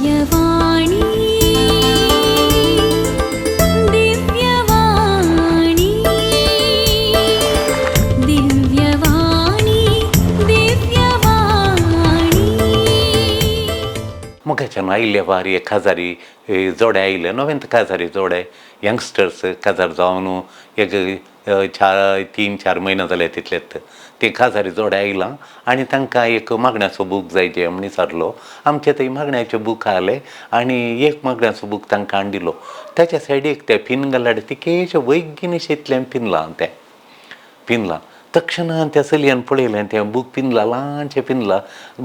दिव्यवाणी दिव्यवाणी दिव्यवाणी दिव्यवाणी. मोगाच्यान आयिल्ले वार एक काजारी जोडे आयिल्ले, नवेंत काजारी जोडे, यंगस्टर्स काजार जावन एक चार तीन चार म्हयने जाले तितलेच. ते काजारी जोडे आयलां आनी तांकां एक मागण्याचो बूक जाय जे म्हण विचारलो. आमचे थंय मागण्याचे बूक आहले आनी एक मागण्याचो बूक तांकां हाडून दिलो. ताच्या सायडीक ते पिन घाल्यार तिकेशें वैगिनीशें इतलें पिनलां, तें पिनलां. तक्षणा त्या चलयेन पळयलें, तें बूक पिनलां, ल्हानशें पिनलां.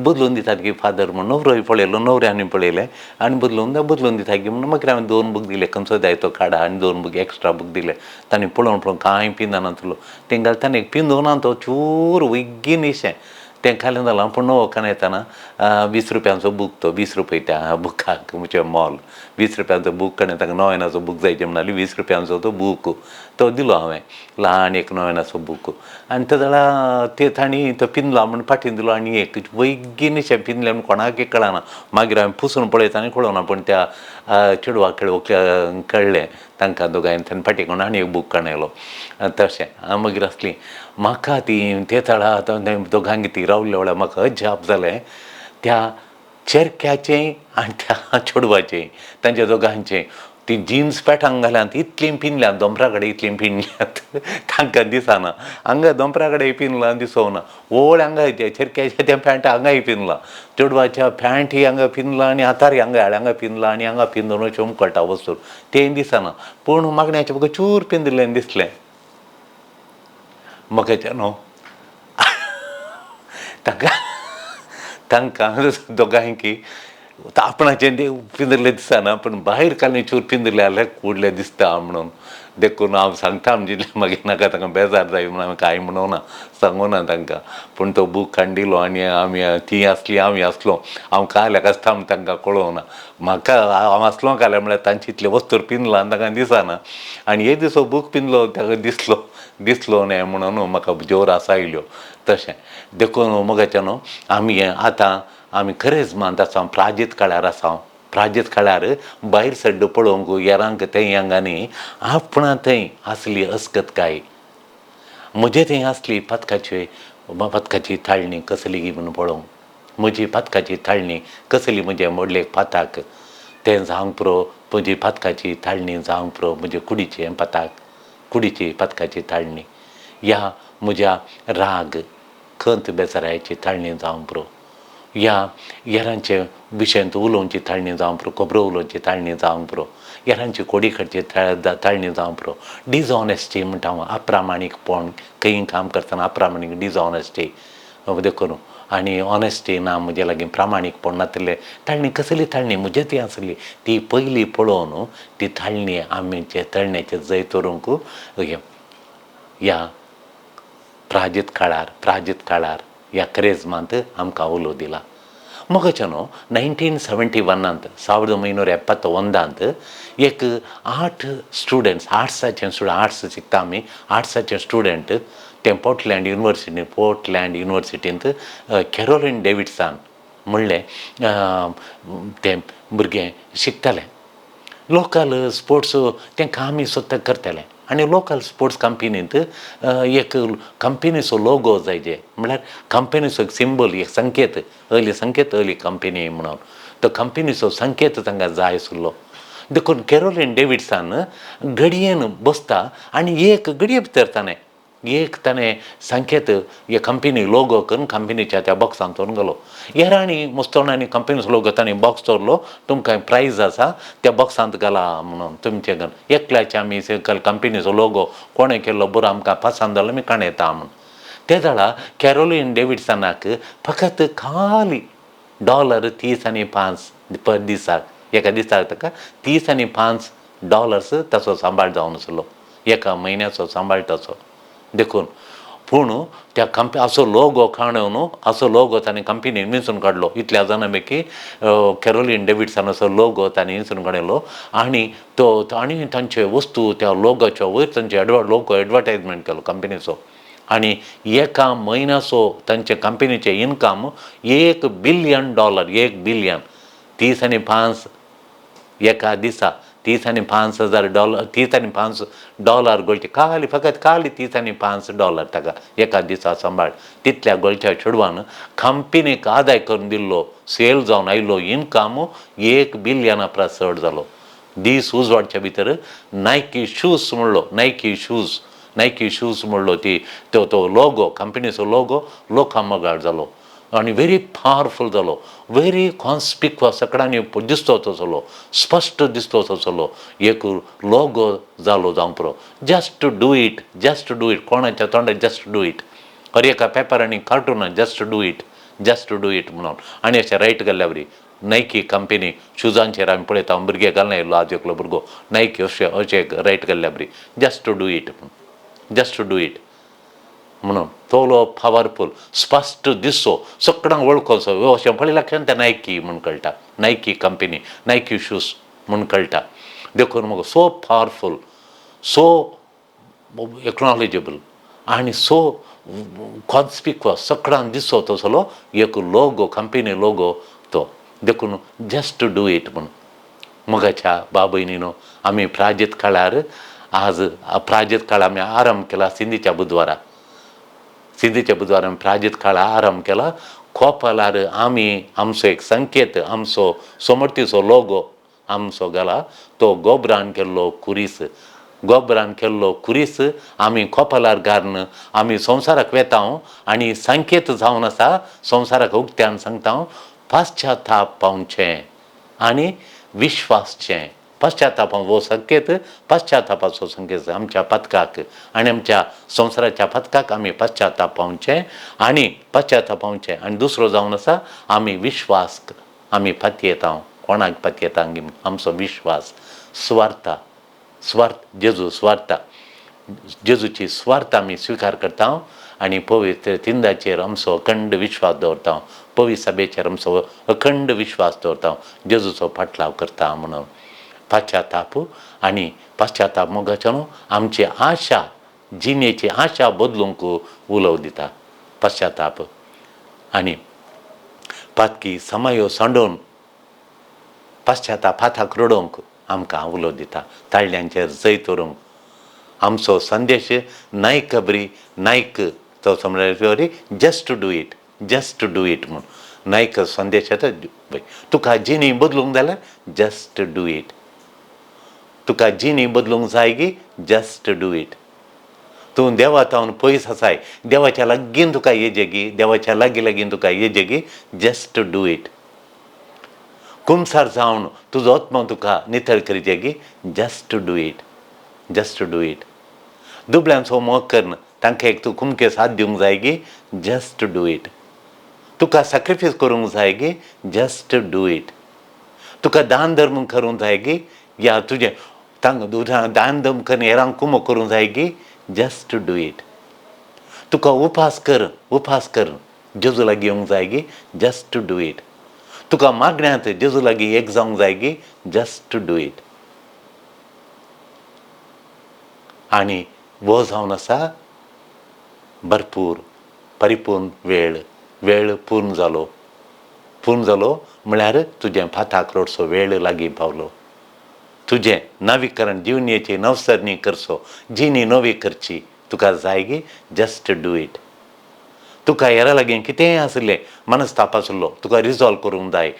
बदलून दितात गी फादर म्हण न्हवरोय पळयलो, न्हवऱ्यानूय पळयलें आनी बदलून बदलून दिता गी म्हणून मागीर हांवें दोन बूक दिले. खंयचो जाय तो काडा आनी दोन बूक एक्स्ट्रा बूक दिले. तांणी पळोवन पळोवन कांय पिंदनातलो तें घाल, ताणें पिंदूना तो चूर वैगिनीशें तें खालें जालां. पूण नवो काण येताना 20 रुपयांचो बूक तो, 20 रुपया त्या बुकाक म्हणजे मोल. 20 रुपयांचो बूक काडून तांकां नोवेनाचो बूक जाय म्हणाली. 20 रुपयांचो तो बूक तो दिलो हांवें, ल्हान एक नोवेनाचो बूक. आनी ते जाल्यार ते तांणी तो पिंदला म्हूण फाटीन दिलो आनी एक वैगिनीशें पिंदलें म्हूण कोणाकय कळना. मागीर हांवें पुसून पळयता आनी कळना, पूण त्या चेडवाक कळ्ळें तांकां दोगांय. ताणें फाटीं कोण आनी एक बूक काडून आयलो. तशें मागीर आसली म्हाका ती ते तळा दोगांक ती रावल्या वेळार म्हाका अजाप जालें, त्या चेरक्याचें आनी त्या चेडवाचें, तांच्या दोगांचें. ती जिन्स पॅटांक घाल्यात, इतलीं पिनल्यात दोंपरा कडेन, इतलीं पिनल्यात तांकां दिसना. हांगा दोंपरा कडेन पिनलां दिसना, ओळ हांगा चेरक्याच्या त्या पॅन्ट हांगाय पिनलां, चेडवाच्या पॅन्टय हांगा पिनलां आनी हातारय हांगा हांगा पिनलां आनी हांगा पिंदून अशें उमकळटा वस्तू तें दिसना. पूण मागण्याचें म्हाका चूर पिंदिल्लें दिसलें. म्हाका न्हू तांकां तांकां दोगांयकी आपणाचें पिंजरलें दिसना, पूण भायर काडलें चूर पिंजरलें जाल्यार कुडलें दिसता म्हणून. देखून हांव सांगता म्हणजे मागीर नाका तांकां बेजार जाय म्हणून हांवें कांय म्हणूना, सांगूना तांकां. पूण तो बूक काडून दिलो आनी आमी ती आसली आमी आसलो, हांव काल्याक आसता म्हूण तांकां कळोवना. म्हाका हांव आसलो काल्याक म्हळ्यार तांची इतले वस्तूर पिंदला आनी तांकां दिसना. आनी एक दीस हो बूक पिंदलो ताका दिसलो, दिसलो न्हय म्हणून म्हाका जोर आसा आयल्यो. तशें देखून मोगाच्या न्हू आमी आतां आमी खरेंच मानता आसा प्राजीत काळार आसा. प्राजीत काळार भायर सड्ड पळोवंक येरांक थंय हांगांनी आपणा थंय आसली अस्कतकाय. म्हजे थंय आसली पातकाची पातकाची थाळणी कसली गी म्हणून पळोवंक, म्हजी पातकाची थाळणी कसली म्हजे मोडलेक पाताक तें जावंक पुरो, म्हजी पातकाची थाळणी जावंक पुरो म्हजे कुडीचें पाताक, कुडीची पातकाची थाळणी, ह्या म्हज्या राग खंत बेजारायची थाळणी जावंक पुरो, ह्या हेरांचे विशयांत उलोवची थाळणी जावंक पुरो, खबरो उलोवची थाळणी जावंक पुरो, हेरांची कोडी काडची थाळणी जावंक पुरो. डिसऑनेस्टी म्हणटा हांव, अप्रामाणीकपण, खंय काम करतना अप्रामाणीक डिसऑनेस्टी देखून आनी ऑनेस्टी ना म्हजे लागीं, प्रामाणीकपण नातिल्लें थाळणी कसली थाळणी म्हजे ती आसली ती पयली पळोवन ती थाळणी आमचे तळण्याचें जैत व्हरूंक ह्या प्राजीत काळार, प्राजीत काळार ह्या क्रेजमांत आमकां उलो दिला. मोगाच्या न्हू 1971 1971 एक 8 स्टुडंट्स, आर्ट्साचे स्टुडंट, आर्ट्स शिकता आमी, आर्ट्साचे स्टुडंट ते पोर्टलँड युनिवर्सिटी, पोर्टलँड युनिवर्सिटींत कॅरोलीन डेविडसन म्हणलें तें भुरगें शिकतालें. लोकल स्पोर्ट्स तें आमी स्वता करतालें आनी लोकल स्पोर्ट्स कंपनींत एक कंपनीचो लोगो जाय जे म्हळ्यार कंपनीचो एक सिंबल, एक संकेत, अली संकेत अली कंपनी म्हणून तो कंपनीचो संकेत तांकां जाय आशिल्लो. देखून कॅरोलीन डेविडसन घडयेन बसता आनी एक घडये भितर ताणें एक ताणें संकेत एक कंपनी लोगो करून कंपनीच्या त्या बॉक्सांत व्हरून घालो. हेरांनी मस्तोणांनी कंपनीचो लोगो ताणें बॉक्स दवरलो, तुमकां प्रायज आसा त्या बॉक्सांत घाला म्हणून तुमचें घेवन एकल्याचे आमी कंपनीचो लोगो कोणें केल्लो बरो आमकां पसंत जालो आमी काणयता म्हूण. ते जाणा कॅरोलीन डेविडसनाक फकत खाली $30.05 पर दिसाक, एका दिसाक ताका $30.05 ताचो सांबाळ जावन आसलो, एका म्हयन्याचो सांबाळ ताचो. देखून पूण त्या कंपनी असो लोगो काडून असो लोगो ताणें कंपनीन विंचून काडलो. इतल्या जाणां पैकी कॅरोलीन डेविडसन असो लोगो ताणें विंचून काडिल्लो आनी तो आनी तांचे वस्तू त्या लोगोच्या वयर तांचे लोगो एडवर्टायजमेंट केलो कंपनीचो आनी एका म्हयन्याचो तांचे कंपनीचें इनकम $1 बिलियन, 1 बिलियन. 30 आनी 5 एका दिसा 30 आनी 5 हजार डॉलर, 30 आनी $5 गोळचे, खाली फकत खाली 30 आनी $5 ताका एका दिसा सांबाळ. तितल्या गोळच्या चेडवान कंपनीक आदाय करून दिल्लो, सेल जावन आयिल्लो इनकम 1 बिलियना परस चड जालो. दीस उजवाडच्या भितर नायकी शूज म्हणलो, नायकी शूज, नायकी शूज म्हणलो ती तो तो लोगो, कंपनीचो लोगो लोकां मोगाळ जालो आनी व्हेरी पावरफूल जालो, व्हेरी कॉन्स्पिक्युअस, सगळ्यांनी दिसतो तसलो, स्पश्ट दिसतो तसलो एक लोगो जालो जावंक पुरो. Just do it, just do it. कोणाच्या तोंडार जस्ट do it. हर एका पेपरांनी कार्टुनां just do it, just do it म्हणून. आनी अशें रायट घाल्ल्या वरी नायकी कंपनी शुजांचेर आमी पळयता, भुरगे घालना येयलो आज एकलो भुरगो नायकी अशें अशें रायट घाल्ल्या वरी जस्ट do it म्हणून, जस्ट do it म्हणून. तोलो पावरफूल, स्पश्ट दिसो, सगळ्यांक वळखोचो. अशें पळयल्या क्षण तें नायकी म्हूण कळटा, नायकी कंपनी, नायकी शूज म्हूण कळटा. देखून म्हाका सो पावरफूल, सो एक्नॉलेजेबल आनी सो कॉन्स्पिक्युअस, सगळ्यांक दिसो तसलो एक लोगो, कंपनी लोगो तो. देखून जस्ट do it म्हूण. मोगाच्या बाबयनीनो, आमी प्राजीत काळार, आज प्राजीत काळ आमी आरंभ केला सिंधीच्या बुधवारा. सिंधीच्या बुधवारा आमी प्राजीत काळ आरंभ केला. कोपालार आमी आमचो एक संकेत, आमचो समर्थीचो लोगो आमचो घाला, तो गोबरान केल्लो कुरीस. गोबरान केल्लो कुरीस आमी कोपालार घालून आमी संवसाराक वेता आनी संकेत जावन आसा. संवसाराक उक्त्यान सांगता, पाश्चाताप पावचें आनी विश्वासचें. पश्चाताप हो संकेत, पश्चातापाचो संकेत. आमच्या पथकाक आनी आमच्या संवसाराच्या पथकाक आमी पश्चाताप पावचें आनी पश्चाताप पावचें. आनी दुसरो जावन आसा, आमी विश्वास, आमी पतयेता. कोणाक पतयेता? आमचो विश्वास सुवार्ता, स्वार्थ, जेजू सुवार्ता, जेजूची सुवार्थ आमी स्विकार करता आनी पवित्र तिंदाचेर आमचो अखंड विश्वास दवरता, पवित्र सभेचेर आमचो अखंड विश्वास दवरता, जेजूचो फाटलाव करता म्हणून. पश्चाताप आनी पश्चाताप मोगाचो न्हू, आमची आशा, जिणेची आशा बदलूंक उलोव दिता पश्चाताप. आनी पातकी समायो सांडून पश्चाताप हाताक रडोवंक आमकां उलो दिता, ताळ्यांचेर जैत व्हरूंक. आमचो संदेश नायक बरी नायक तो समजली, just do it, just do it म्हूण नायक संदेश येता. तुका जिणी बदलूंक जाल्यार जस्ट do it. तुका जिणी बदलूंक जाय गी? Just do it. तूं देवा तावन पयस आसाय, देवाच्या लागीं तुका येजे गी? देवाच्या लागीं लागीं तुका येजे गी? Just do it. कुमसार जावन तुजो आत्मो तुका नितळ करीजे गी? Just do it, just do it. दुबळ्यांचो मोग करून तांकां एक तूं कुमके साथ दिवंक जाय गी? Just do it. तुका सॅक्रिफायस करूंक जाय गी? Just do it. तुका दान धर्म करूंक जाय गी? या तुजें तांकां दान धर्म करून हेरांक कुमो करूंक जाय गी? Just do it. तुका उपास कर, उपास कर जेजू लागीं येवंक जाय गी? Just do it. तुका मागण्यांत जेजू लागीं एक जावंक जाय गी? Just do it. आनी हो जावन आसा भरपूर परिपूर्ण वेळ. वेळ पूर्ण जालो. पूर्ण जालो म्हळ्यार तुजें फाताक रोडचो वेळ लागीं पावलो. तुजें नवीकरण, जिवनेची नवसरणी करचो, जिणी नवी करची तुका जाय गी? Just do it. तुका हेरा लागीं कितेंय आसलें मनस्ताप आसलो, तुका रिजॉल्व करूंक जाय,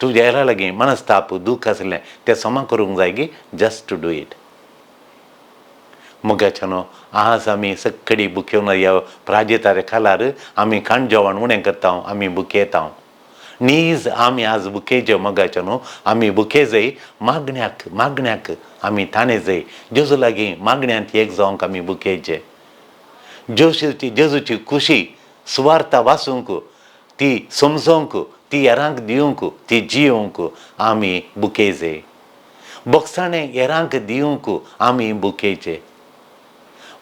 तुज्या हेरा लागीं मनस्ताप दूख आसलें तें समा करूंक जाय गी? Just do it. मोगाच्या न्हू, आज आमी सगळी बुकेवन ह्या प्राजेतारे खालार आमी खाण जेवण उणें करता, आमी बुकेता नीज. आमी आज बुकेचे मोगाचे न्हू, आमी बुके जाय मागण्याक, मागण्याक आमी ताणे जाय. जेजू लागीं मागण्यांत एक जावंक आमी बुकेचे. जेजूची, जेजूची खुशी सुवार्ता वाचूंक, ती समजोवंक, ती हेरांक दिवंक, ती जियोवंक आमी बुकेचे. बोगसाणें हेरांक दिवंक आमी बुकेचे.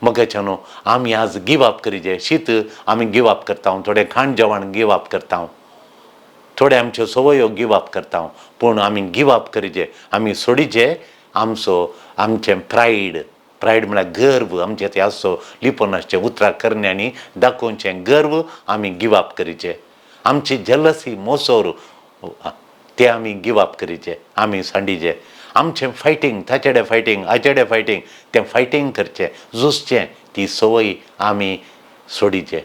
मोगाच्या न्हू, आमी आज गिव अप करीजे. शीत आमी गिव अप करता, थोडें खाण जेवण गिव अप करता, थोडे आमच्यो संवयो गिव अप करता. पूण आमी गिव अप करीजे, आमी सोडीचे आमचो, आमचें प्रायड. प्रायड म्हळ्यार गर्व. आमचें तें आसचो लिपोवन आसचें, उतरां करण्यांनी दाखोवचें गर्व आमी गिव अप करीचे. आमची जेलसी, मोसोर ते आमी गिव अप करीचे, आमी सांडीचे. आमचें फायटींग, ताचेडे फायटींग, हाचेडे फायटींग, तें फायटींग करचें, झुजचें, ती संवय आमी सोडीचे.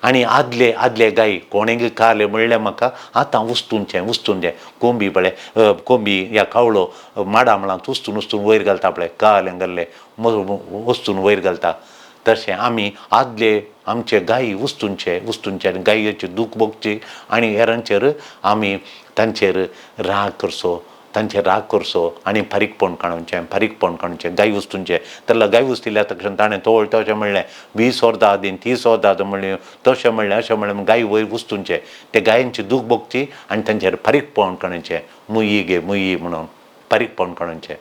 आनी आदले आदले गाय कोणेंय काले म्हणलें म्हाका आतां उस्तुनचें उस्तुनचें कोंबी पळय, कोंबी या कावळो माडा मळांत उस्तून उस्तून वयर घालता पळय, कालें घाल्लें उस्तून वयर घालता. तशें आमी आदले आमचे गायी उस्तुनचे उस्तुनचे आनी गायेची दूख भोगची आनी हेरांचेर आमी तांचेर राग करचो, तांचेर राग करचो आनी फारीकपण काडुचें, फारीकपण काडुचें. गाय उस्तुनचें तेन्ना गाय उस्तिल्ल्या तक्षण ताणें तोळ तशें म्हणलें, 20 वर्सां आदीं 30 वर्सां म्हणलें, तशें म्हणलें, अशें म्हणलें, गाय वयर उस्तुनचें, ते गायेंची दूख भोगची आनी तांचेर फारीकपण काडुचें, मुयी गे मुयी म्हणून फारीकपण काडुचें.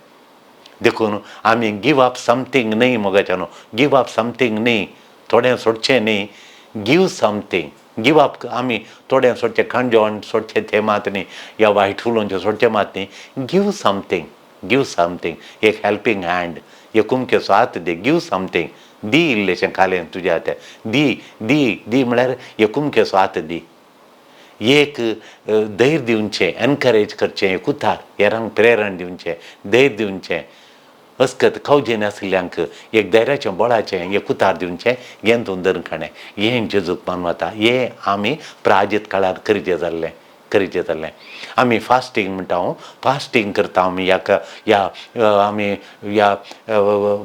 देखून आमी गिव अप समथींग न्हय मोगाच्यानो, गिव अप समथींग न्हय, थोडें सोडचें न्हय, गिव समथींग. गिव अप आमी थोडें सोडचें, खाण जेवण सोडचें तें मात न्ही, या वायट उलोवचें सोडचें मात न्ही, गिव समथींग, गिव समथींग, एक हेल्पींग हँड, एक कुमकेचो हात दी, गिव समथींग, दी इल्लेशें खालें तुज्या हातार दी, दी दी म्हळ्यार एक कुमकेचो हात दी, एक धैर्य दिवचें, एनकरेज करचें, एक उतार हेरांक प्रेरण दिवचें, धैर्य दिवचें, अस्कत कवजेन आशिल्ल्यांक एक धैर्याचें बळाचें एक उतार दिवचें, हें तूं धरून खाणें, हें जेजूक मानवता. हें आमी प्राजित काळार करचें जाल्लें, करचें जाल्लें. आमी फास्टींग म्हणटा, फास्टींग करता आमी ह्या ह्या आमी ह्या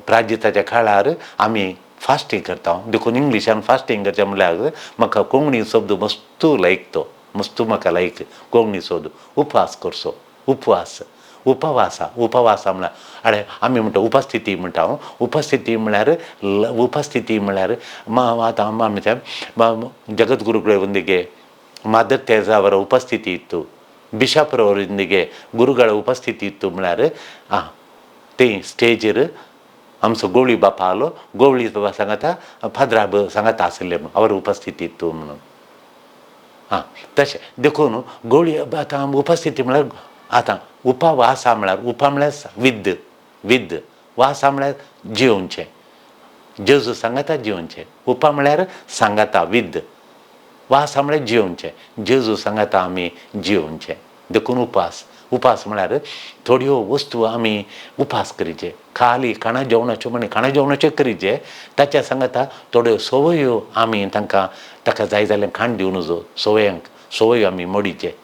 प्राजिताच्या काळार आमी फास्टींग करता. देखून इंग्लिशान फास्टींग करचें म्हणल्यार म्हाका कोंकणी शब्द मस्तू लायक, तो मस्तू म्हाका लायक कोंकणी शब्द, उपवास करचो, उपवास, उपवासा, उपवासा म्हळ्यार आरे आमी म्हणटा उपस्थिती म्हणटा, उपस्थिती म्हळ्यार उपस्थिती म्हळ्यार आतां आमी ಜಗದ್ಗುರುಗಳೊಂದಿಗೆ ಮದರ್ ತೆರೇಸಾ ಅವರ ಉಪಸ್ಥಿತಿ ಇತ್ತು, ಬಿಷಪ್ರವರೊಂದಿಗೆ ಗುರುಗಳ ಉಪಸ್ಥಿತಿ ಇತ್ತು म्हळ्यार ते स्टेजीर आमचो गोवळी बापा आलो, गोवळी बाबा सांगाता फादराब सांगाता आसले म्हणून ಅವರ ಉಪಸ್ಥಿತಿ ಇತ್ತು म्हणून. तशें देखून गोवळी आतां उपस्थिती म्हळ्यार आतां उपवासा म्हळ्यार उपा म्हळ्यार विद्द, विद्द वासा म्हळ्यार जियोवचें, जेजू सांगाता जियोवचें, उपा म्हळ्यार सांगाता विद्द, वासा म्हळ्यार जियोवचें, जेजू सांगाता आमी जियोवचें. देखून उपास, उपास म्हळ्यार थोड्यो वस्तू आमी उपास करीचे, खाली खाणा जेवणाच्यो म्हण खाणा जेवणाच्यो करीचे, ताच्या सांगाता थोड्यो संवयो आमी तांकां ताका जाय जाल्यार खाण दिवन नजो, संवयांक संवयो आमी मोडीचे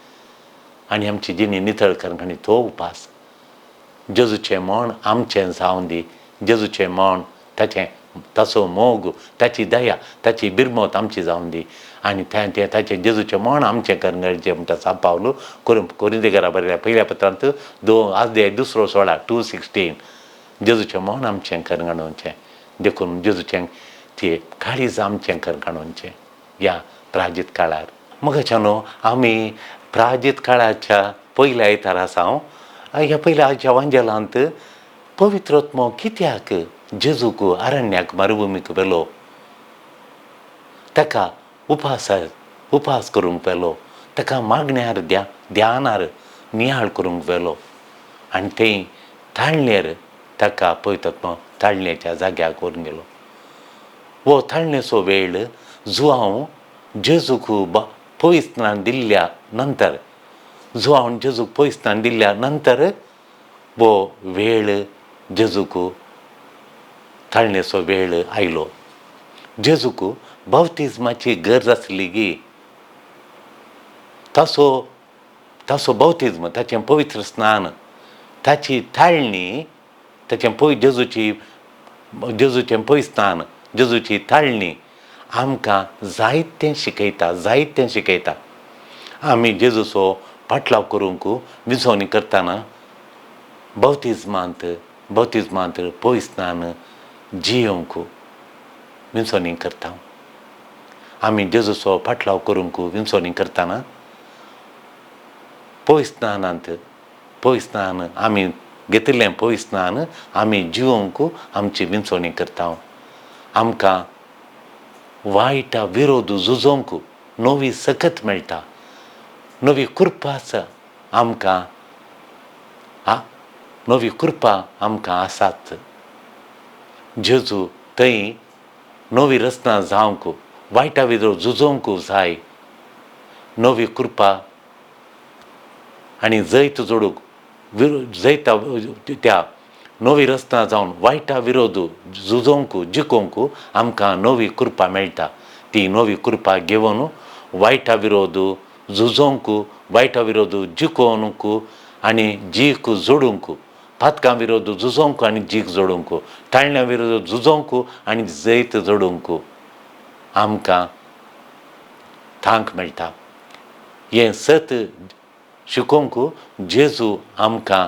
आनी आमची जिणी नितळ करून आनी तो उपास. जेजूचें म्हण आमचें जावं दी, जेजूचें म्हण ताचें ताचो मोग, ताची दया, ताची बिरमत आमची जावं दी आनी तें ताचें जेजूचें म्हण आमचें करंगळचें म्हणटा सांत पावलू कोरिंतेकारा बरयल्या पयल्या पत्रांत 2 दुसरो 16 2:16, जेजूचें म्हण आमचें करंगणोवचें. देखून जेजूचें ते काळीज आमचें करंगणोवचें ह्या प्राजीत काळार. मगाच्यानो आमी प्राजीत काळाच्या पयल्या आयतारा आसा हांव, ह्या पयल्या आयच्या वांजेलांत पवित्रत्म कित्याक जेजूक अरण्याक मरुभुमीक व्हेलो, ताका उपास उपास करूंक व्हेलो, ताका मागण्यार ध्यानार नियाळ करूंक व्हेलो आनी थंय ताळणेर ताका पवित्रत्म ताळणेच्या जाग्याक व्हरून गेलो. हो ताळणेचो वेळ जुआंव जेजूक पयस दिल्ल्या नंतर, जुआंव जेजूक पयस दिल्ल्या नंतर हो वेळ जेजूक ताळणेचो वेळ आयलो. जेजूक बाप्तिज्माची गरज आसली गी, ताचो ताचो बाप्तिज्म, ताचें पवित्र स्नान, ताची ताळणी, ताचें पय जेजूची जेजूचें पवित्र स्नान, जेजूची ताळणी आमकां जायतें शिकयता, जायतें शिकयता. आमी जेजूचो पाटलाव करूंक विसवणी करतना बाप्तिज्मांत बाप्तिज्मांत पवित्र स्नान जियोवंक विसवणी करता. आमी जेजूचो पाटलाव करूंक विसवणी करतना पवित्र स्नानांत पवित्र स्नान आमी घेतिल्लें पवित्र स्नान आमी जियोवंक आमची विसवणी करता. आमकां वायटा विरोध झुजोवंक नवी सकत मेळटा, नवी कृपा आसा आमकां, नवी कृपा आमकां आसात. जेजू थंय नवी रचना जावंक वायटा विरोध झुजोवंक जाय नवी कृपा आनी जैत जोडूंक जैता त्या नवी रचना जावन वायटा विरोध झुजोवंक जिखोवंक आमकां नवी कृपा मेळटा. ती नवी कृपा घेवन वायटा विरोध झुजोवंक, वायटा विरोध जिखोवंक आनी जीक जोडूंक, पातकां विरोध झुजोवंक आनी जीक जोडूंक, ताळण्या विरोध झुजोवंक आनी जैत जोडूंक आमकां तांक मेळटा. हें सत शिकोवंक जेजू आमकां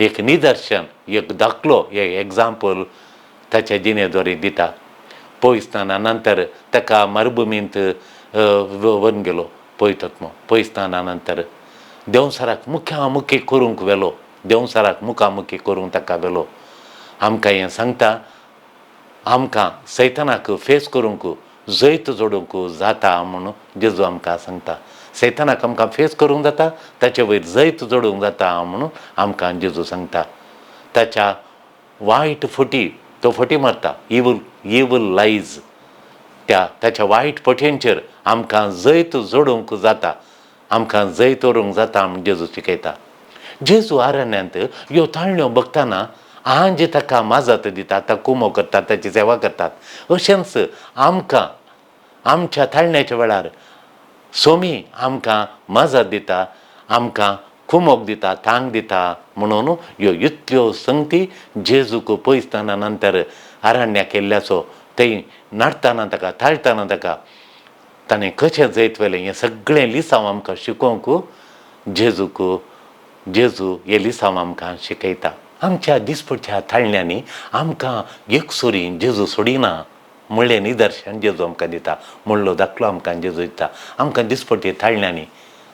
एक निदर्शन, एक दाखलो, एक एग्जाम्पल ताच्या जिणेद्वारे दिता. पयसताना नंतर ताका मरुभुमींत व्हरून गेलो पयतात पयसताना नंतर देंवचाराक मुखामुखी करूंक व्हेलो, देंवचाराक मुखामुखी करूंक ताका व्हेलो. आमकां हें सांगता, आमकां सैतानाक फेस करूंक, जैत जोडूंक जाता म्हणून जेजू आमकां सांगता. सैतानाक आमकां फेस करूंक जाता, ताचे वयर जैत जोडूंक जाता म्हणून आमकां जेजू सांगता. ताच्या वायट फटी, तो फटी मारता, इवल इवल लायज, त्या ताच्या वायट फटयेंचेर आमकां जैत जोडूंक जाता, आमकां जैत व्हरूंक जाता म्हूण जेजू शिकयता. जेजू आरण्यांत ह्यो ताळण्यो बघतना आंज ताका माजत दिता, ताका कुमो करतात, ताची सेवा करतात. अशेंच आमकां आमच्या ताळण्याच्या वेळार सोमी आमकां मजत दिता, आमकां कुमोक दिता, तांक दिता. म्हणून ह्यो इतल्यो संगती जेजूक पयसतना नंतर आरण्या केल्ल्याचो थंय नाडतना ताका, ताळटना ताका ताणें कशें जैत व्हेलें हें सगळें लिसांव आमकां शिकोवंक जेजूक जेजू हें लिसांव आमकां शिकयता. आमच्या दिसपडच्या ताळण्यांनी आमकां एकसुरी जेजू सोडिना म्हणलें निदर्शन जेजू आमकां दिता, म्हणलो दाखलो आमकां जेजू दिता. आमकां दिसपट्टे ताळण्यांनी,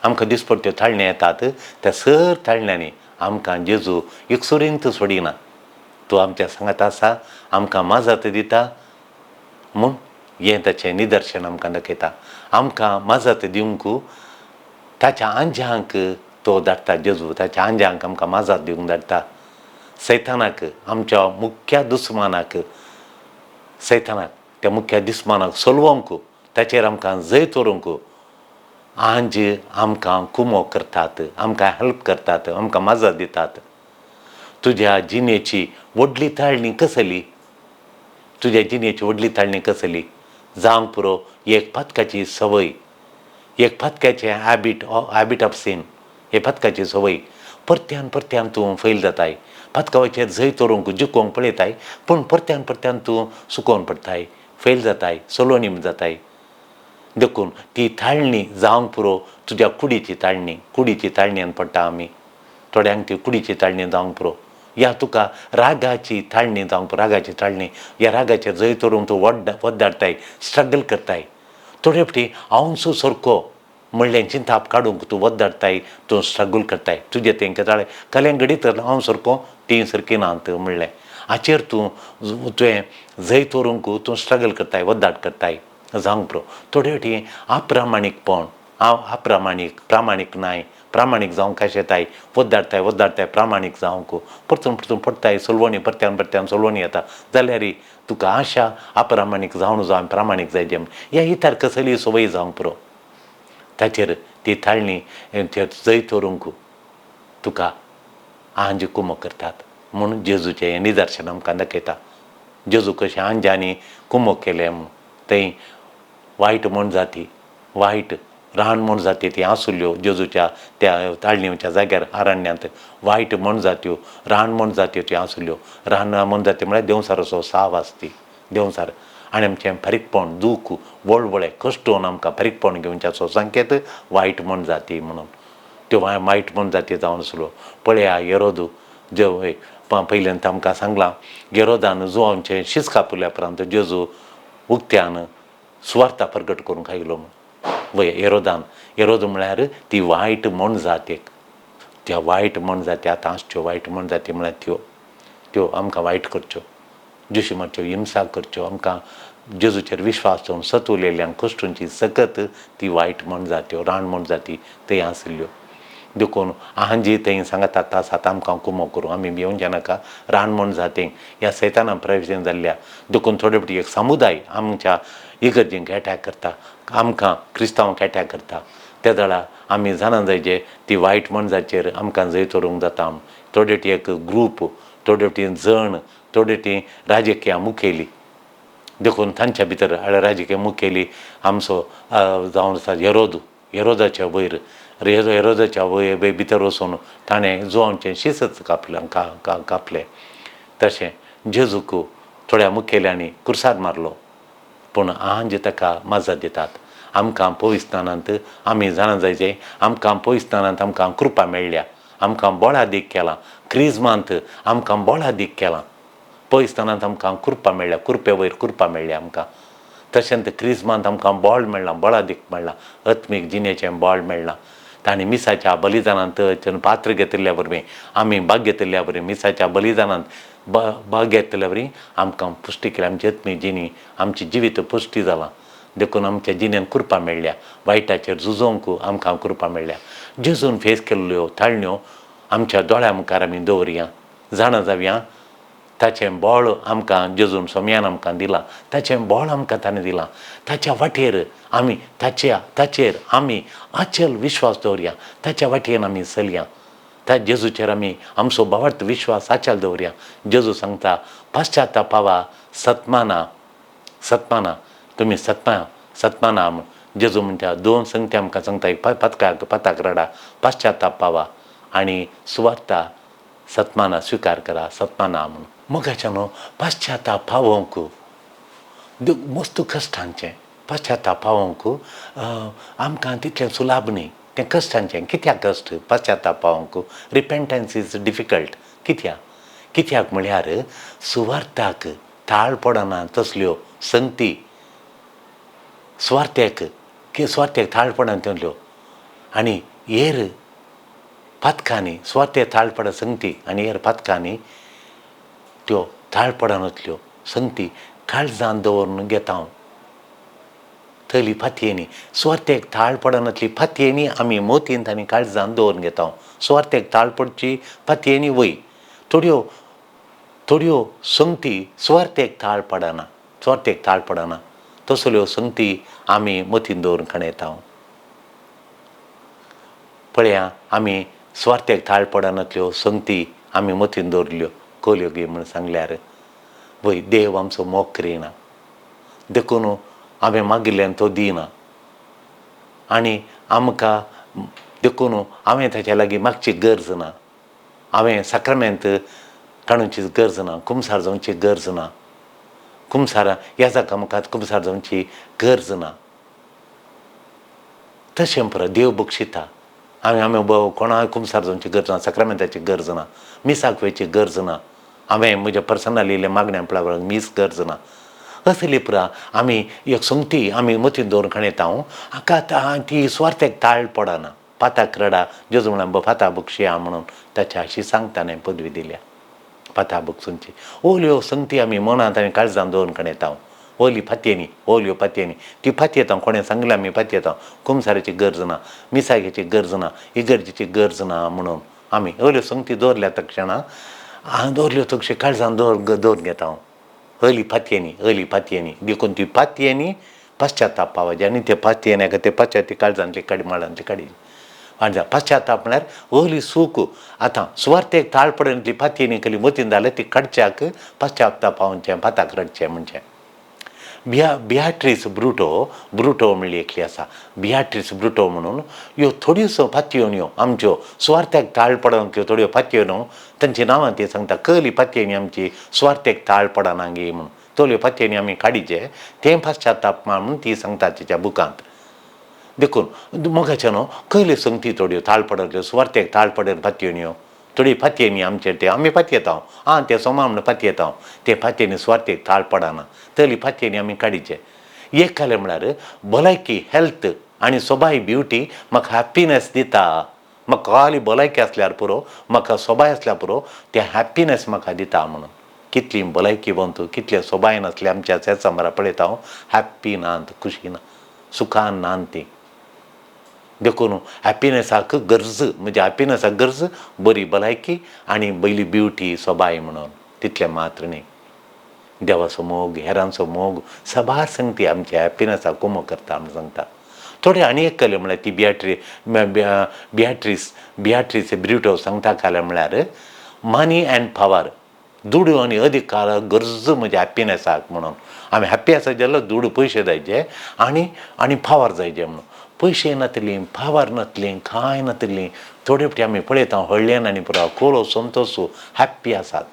आमकां दिसपट्ट्यो ताळण्यो येतात त्या सर ताळण्यांनी आमकां जेजू एकसुरींत सोडिना. तो आमच्या सांगात आसा, आमकां मजत दिता म्हूण हें ताचें निदर्शन आमकां दाखयता. आमकां मजत दिवंक ताच्या आंज्यांक तो धाडटा, जेजू ताच्या आंज्यांक आमकां मजत दिवंक धाडटा. सैतानाक, आमच्या मुख्य दुस्मानाक, सैतानाक त्या मुख्य दुस्मानाक सोलवंक, ताचेर आमकां जैत व्हरूंक आंज आमकां कुमो करतात, आमकां हेल्प करतात, आमकां मजत दितात. तुज्या जिणेची व्हडली ताळणी कसली, तुज्या जिणेची व्हडली ताळणी कसली जावंक पुरो एक पातकाची संवय, एक पातकाचें हॅबीट, हॅबीट ऑफ सीन, हे पातकाची संवय परत्यान परत्यान तूं फैल जाताय. पातकाचेर जैत व्हरूंक जिखोवंक पळयताय, पूण परत्यान परत्यान तूं सुकोवन पडटाय, फेल जाताय, सलोनी जाताय. देखून ती ताळणी जावंक पुरो तुज्या कुडीची ताळणी, कुडीची ताळणेन पडटा आमी, थोड्यांक ती कुडीची ताळणी जावंक पुरो, या तुका रागाची ताळणी जावंक पुरो, रागाची ताळणी, ह्या रागाचेर जैत व्हरूंक तूं वड्डाडटाय, स्ट्रगल करताय. थोडे फावटी हांवसो सारको म्हणलें चिंताप काडूंक तूं वद्दाडटाय, तूं स्ट्रगल करताय. तुजें तें जालें कलें घडीत हांव सारको तीं सारकीं नात म्हणलें हाचेर तूं तुवें जैत व्हरूंक तूं स्ट्रगल करताय, वद्दाट करताय जावंक पुरो. थोडे फावटी अप्रामाणीकपण, हांव अप्रामाणीक, प्रामाणीक नाय, प्रामाणीक जावंक कशें येताय, वद्दाडटाय वद्दाडटाय प्रामाणीक जावंक, परतून परतून पडटाय, सोलवणी परत्यान परत्यान सोलवणी येता जाल्यार तुका आशा अप्रामाणीक जावन जावन प्रामाणीक जाय म्हूण ह्या इतर कसलीय संवय जावंक पुरो. ताचेर ती ताळणी जैत व्हरूंक तुका आंज कुमो करतात म्हूण जेजूचें हें निदर्शन आमकां दाखयता. जेजू कशें आंजांनी कुमो केलें म्हूण थंय वायट म्हण जाती, वायट रान म्हण जाती ती आसुल्ल्यो जेजूच्या त्या ताळणीच्या जाग्यार आरण्यांत वायट म्हण जात्यो, रान म्हण जात्यो त्यो आसुल्ल्यो. रान म्हण जाती म्हळ्यार देंवचाराचो साव आसती, देंवचार आनी आमचें फारीकपण, दूख, वळवळे, कश्टोवन आमकां फारीकपण घेवच्याचो संकेत वायट म्हण जाती म्हणून त्यो वायट म्हण जाती जावन आसलो. पळया हेरोद जे पयल्यान आमकां सांगलां, हेरोदान जुवांचें शीस कापुल्या उपरांत जेजू उक्त्यान सुवार्ता प्रगट करूंक आयलो म्हूण. वय हेरोदान, हेरोद म्हळ्यार ती वायट म्हण जात एक, त्या वायट म्हण जाती आतां आसच्यो वायट म्हण जाती म्हळ्यार त्यो त्यो आमकां वायट करच्यो, जेशी मारच्यो, हिंसा करच्यो, आमकां जेजूचेर विश्वास दवरून सत उलयल्ल्यांक कश्टूंची सकत ती वायट म्हण जात्यो, रान म्हण जाती थंय आशिल्ल्यो. देखून आंजी थंय सांगतात आसात आमकां कुमो करूं, आमी भिवचे नाका, रान म्हण जातींक ह्या सैताना प्रवेशन जाल्ल्या. देखून थोडे फावटी एक समुदाय आमच्या इगर्जींक एटॅक करता, आमकां क्रिस्तांवांक एटॅक करता. त्या वेळार आमी जाणा जायचे ती वायट मनशाचेर आमकां जैत व्हरूंक जाता. थोडे ती एक ग्रूप, थोडे ती जण, थोडे ती राजकीय मुखेली. देखून तांच्या भितर राजकीय मुखेली आमचो जावन आसा हेरोद, हेरोदाच्या वयर, हेरोदाच्या वयर भितर वचून ताणें जुवांचें शिसच कापलें कापलें. तशें जेजूक थोड्या मुखेल्यांनी कुर्सार मारलो, पूण आज ताका मजा दितात. आमकां पविस्तानांत आमी जाणा जायचें, आमकां पविस्तानांत आमकां कृपा मेळ्ळ्या, आमकां बळादीक केलां, क्रिजमांत आमकां बळादीक केलां, पविस्तानांत आमकां कृपा मेळ्ळ्या, कृपे वयर कृपा मेळ्ळ्या आमकां. तशेंच क्रिजमांत आमकां बळ मेळ्ळां, बळादीक मेळ्ळां, आत्मीक जिणेचें बळ मेळ्ळां. तांणी मिसाच्या बलिदानांत पात्र घेतिल्ल्या वरवीं, आमी भाग घेतिल्ल्या वरवीं, मिसाच्या बलिदानांत भाग घेतिल्ल्या वरवीं आमकां पुश्टी केल्या. आमची आत्मीक जिणी, आमची जिवीत पुश्टी जालां. देखून आमच्या जिणेन कृपा मेळ्ळ्या, वायटाचेर झुजोवंक आमकां कृपा मेळ्ळ्या. जेजून फेस केल्ल्यो ताळण्यो आमच्या दोळ्या मुखार आमी दवरया, जाणा जावया ताचें बळ आमकां जेजून सोम्यान आमकां दिलां, ताचें बळ आमकां ताणें दिलां. ताच्या वाटेर आमी ताचेर आमी अचल विश्वास दवरया, ताच्या वाटेन आमी चलया, त्या जेजूचेर आमी आमचो भावार्थ विश्वास अचल दवरया. जेजू सांगता पश्चातापावा सतमाना, सतमाना तुमी सतमाना म्हूण. जेजू म्हणटा दोन संगती आमकां सांगता, एक पतकाक पताक रडा पश्चाताप पावा आनी सुवार्ता सतमाना स्विकार करा सतमाना म्हूण. मोगाच्यान पश्चाताप पावोवंक मस्त कश्टांचें, पश्चाताप पावोवंक आमकां तितलें सुलाभ न्ही, तें कश्टांचें. कित्याक कश्ट पश्चाताप पावोवंक? Repentance is difficult. कित्याक? कित्याक म्हळ्यार सुवार्थाक ताळ पडना तसल्यो संगती, सुवार्थेक सुवार्थेक ताळ पडना तसल्यो आनी हेर पातकांनी सुवार्थेक ताळ पडना संगती आनी हेर पातकांनी त्यो ताळ पडनातल्यो संगती काळजान दवरून घेता हांव. थंयली फातयेनी सुवार्थेक ताळ पडनातली फातयेनी आमी मोतीन आनी काळजान दवरून घेता. सुवार्थेक ताळ पडची फातयेनी वय, थोड्यो थोड्यो संगती सुवार्थेक ताळ पडना, सुवार्थेक ताळ पडना तसल्यो संगती आमी मतीन दवरून काणयता. पळया आमी सुवार्थेक ताळ पडनातल्यो संगती आमी मतीन दवरल्यो कोल्यो गी म्हूण सांगल्यार वय देव आमचो मोग करिना, देखून हांवें मागिल्ल्यान तो दिना आनी आमकां देखून हांवें ताच्या लागीं मागची गरज ना, हांवें साक्रामेंत काडूची गरज ना, कुमसार जावची गरज ना, कुमसारा ह्या जाका मुखार कुमसार जावची गरज ना. तशें परत देव बक्षिता. हांवें आमी कोणाक कुमसार जावची गरज ना, साक्रामेंताची गरज ना, मिसाक वयची गरज ना, हांवें म्हज्या पर्सनली इल्लें मागण्या पळोवपाक मीस गरज ना. असली पुरा आमी एक संगती आमी मतीन दवरून काणयता. हांव हाका ती सुवार्थेक ताळ पडना, पाताक रडा जेजू म्हणल्यार फाता बक्षिया म्हणून ताच्या अशी सांगता न्ही पदवी दिल्या पाता बक्षुंची. ओल्यो संगती आमी मनांत आनी काळजान दवरून काणयता. हांव ओली फातयेनी, ओल्यो फातयेनी ती फातयेता, कोणें सांगलें आमी फातयेता, कुमसाराची गरज ना, मिसागेची गरज ना, इगर्जेची गरज ना म्हणून आमी ओल्यो संगती दवरल्या तक्षणा दवरल्यो तशें काळजान दवरून घेता हांव. अली फातयेनी, अली फातयेनी, देखून ती फातयेनी पश्चाताप पावाची आनी ते फातयेनी ते पश्चाती काळजांतली काडी माळांतली काडी आनी पश्चाताप म्हळ्यार अली सूख. आतां सुवार्थेक ताळ पडनातली फातयेनी कली मतीन जाल्यार ती काडच्याक पश्चाताप पावचें, पाताक रडचें. म्हणजे बियाट्रीस ब्रुटो म्हणली एकली आसा, बियाट्रीस ब्रुटो म्हणून ह्यो थोड्योसो फातयेन्यो आमच्यो सुवार्थेक ताळ पडना थोड्यो फातयेन्यो तांची नांवां ती सांगता. कहली फातयेनी आमची सुवार्थेक ताळ पडना गे म्हणून तोल्यो फातयेनी आमी काडीचे तें पश्चाताप म्हणून ती सांगता तिच्या बुकांत. देखून मोगाच्या न्हू कहल्यो संगती थोड्यो ताळ पडल्यो सुवार्थेक ताळ पडन फातयेन्यो थोडी फातयेनी आमचे ते आमी फातयेता आं ते सोमा म्हणून फातयेता, ते फातयेनी सुवार्थेक ताळ पडना तली फातयेनी आमी काडीचे. एक कालें म्हळ्यार भलायकी हेल्थ आनी सोबाय ब्युटी म्हाका हॅप्पिनस दिता, म्हाका खाली भलायकी आसल्यार पुरो, म्हाका सोबाय आसल्यार पुरो, ते हॅप्पिनस म्हाका दिता म्हणून. कितली भलायकीवंत कितले सोबायन आसले आमच्या शेजामरा पळयता हांव, हॅप्पी नात, खुशी ना, सुखान नात ती. देखून हॅप्पिनसाक गरज म्हणजे हॅप्पिनसाक गरज बरी भलायकी आनी बरी ब्युटी सोबाय म्हणून तितलें मात्र न्ही. देवाचो मोग, हेरांचो मोग सबार संगती आमच्या हॅप्पिनसाक कुमो करता म्हूण सांगता. थोडे आनी एक कले म्हळ्यार ती बियाट्रीस बियाट्रीस ब्रिटो सांगता काले म्हळ्यार मनी अँड पावर, दुडू आनी अधिकार गरज म्हज्या हॅप्पिनसाक म्हणून. आमी हॅप्पी आसा जाल्यार दुडू पयशे जायचे आनी आनी पावर जायचे म्हणून. पयशे नातली, पावर नातली, कांय नातली. थोडे फावटी आमी पळयता व्हडल्यान आनी पुरो कोलो संतोश हॅप्पी आसात.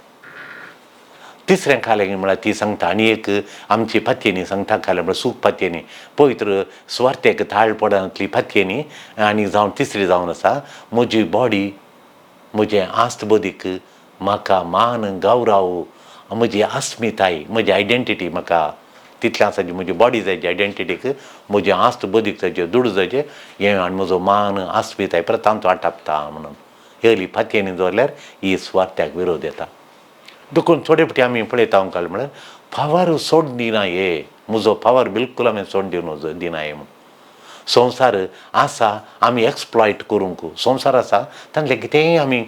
तिसरें खालें म्हळ्यार ती सांगता आनी एक आमची पातयेनी सांगता खालें म्हळ्यार सूख पातयेनी, पवित्र सुवार्थेक ताळ पडनातली पातयेनी आनी जावन तिसरी जावन आसा म्हजी बॉडी, म्हजें आस्त बदीक म्हाका मान गौराव, म्हजी अस्मिताय, म्हजी आयडेंटिटी म्हाका तितलें आसा जी म्हजी बॉडी जाय जी आयडेंटिटीक, म्हजें आस्त बदीक जाय, दुडू जायचे हें आनी म्हजो मान अस्मिताय परत तांचो आटापता म्हणून. हली पातयेनी दवरल्यार ही सुवार्थ्याक विरोध येता. देखून थोडे फावटी आमी पळयता काल म्हळ्यार पावर सोड दिना हे, म्हजो पावर बिलकूल आमी सोड दिवन दिना हे म्हणून. संवसार आसा आमी एक्सप्लॉयट करूंक, संवसार आसा तांतलें कितेंय आमी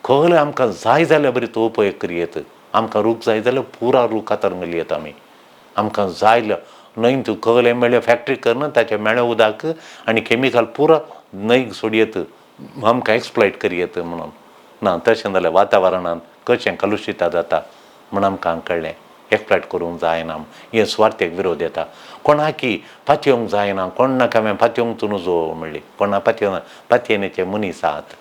खोल आमकां जाय जाल्यार बरी तो उपयोग करयेत. आमकां रूख जाय जाल्यार पुरा रूख कातरून घालयेत आमी. आमकां जाय न्हंय तूं कहलें मेळ्ळें फॅक्ट्री करना ताचें मेळ्ळें उदक आनी केमिकल पुरा न्हंयक सोडयेत, आमकां एक्सप्लॉयट करयेत म्हणून. ना तशें जाल्यार वातावरणान कशें कलुशिता जाता म्हण आमकां कळ्ळें. एक्सप्लॉयट करूंक जायना, हें सुवार्थेक विरोध येता. कोणाकी पातयेवंक जायना, कोणाक हांवें पातयेवंक तूं नजो म्हणली, कोणा पातयेवना, पातयेनेचे मनीस आहात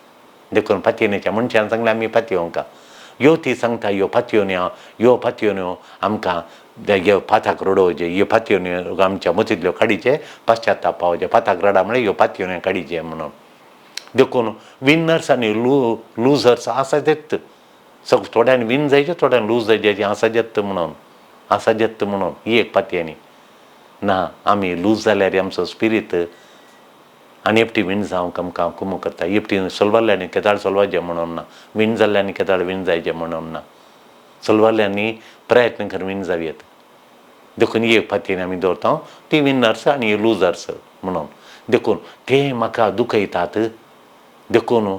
देखून पातयेनेच्या मनशान सांगलें आमी पातयेवंका. यो ती सांगता यो पातयोन्यो, यो पातयोन्यो आमकां यो पाताक रडोवचे, ह्यो पातयोन्यो आमच्या मतींतल्यो काडीचे, पश्चाताप पावचे, पाताक रडा म्हळ्यार ह्यो पातयोन्यो काडीचे म्हणून. देखून विनर्स आनी लुजर्स आसा तेत, सग थोड्यान विन जायचे थोड्यान लूज जायचे आसा जेत म्हणून, आसा जेत म्हणून ही एक पातयेनी. ना आमी लूज जाल्यार आमचो स्पिरीत आनी एकटी विण जावंक आमकां कुमो करता. एकटी सोलवाल्यांनी केदाळ सोलवाचें म्हणून ना, विण जाल्ल्यांनी केदाळ विण जायचें म्हणून ना, सोलवाल्यांनी प्रयत्न करून विण जावयेत. देखून ही एक पातयेनी आमी दवरता ती विनर्स आनी लुजर्स म्हणून. देखून ते म्हाका दुखयतात, देखून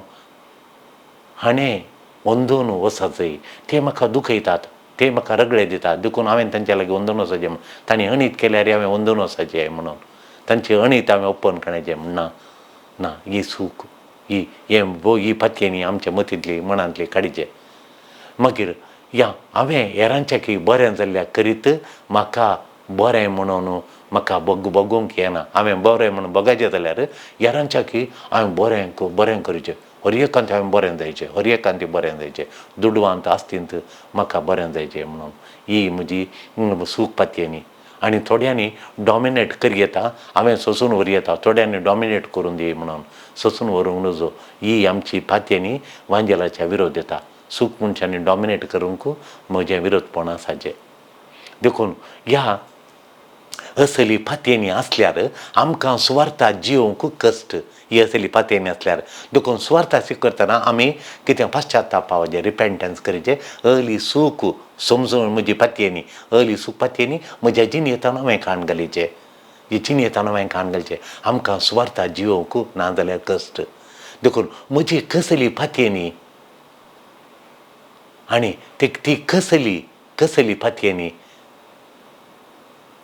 हाणें वंदून वचचें, ते म्हाका दुखयतात, ते म्हाका रगडे दितात, देखून हांवें तांच्या लागीं वंदून वचचें म्हणून. तांणी अणीत केल्यार हांवें वंदून वचचें म्हणून, तांची अणीत हांवें ओपन काडचें म्हण ना. ना ही सूख ही हें ही पातयेनी आमच्या मतींतली मनांतली काडचें. मागीर या हांवें हेरांच्याकी बरें जाल्ल्या करीत म्हाका बरें म्हणून म्हाका बगोवंक येना. हांवें बरें म्हणून बगायचें जाल्यार हेरांच्याकी हांवें बरें बरें करचें, हर एकांत हांवें बरें जायचें, हर एकांत बरें जायचें, दुडवांत आस्तींत म्हाका बरें जायचें म्हणून. ही म्हजी सूख पातयेनी. आनी थोड्यांनी डॉमिनेट करयेता, हांवें सोंसून व्हरयेता, थोड्यांनी डॉमिनेट करून दी म्हणून सोंसून व्हरूंक नजो. ही आमची पातयेनी वांजेलाच्या विरोध येता. सूख मनशांनी डॉमिनेट करूंक म्हजें विरोधपण आसाचें. देखून ह्या असली पातयेनी आसल्यार आमकां सुवार्था जियोवंक कश्ट, ही असली पातयेनी आसल्यार. देखून सुवार्था स्विकारतना आमी कितें पश्चाताप पावचें, रिपेंटन्स करचें. अली सूख समजून म्हजी पातयेनी, अली सूख पातयेनी म्हज्या जिणेंतल्यान हांवें काण घालीचें, ही जिणेंतल्यान हांवें काण घालचें. आमकां सुवार्था जियोवंक ना जाल्यार कश्ट. देखून म्हजी कसली पातयेनी आनी ती कसली कसली पातयेनी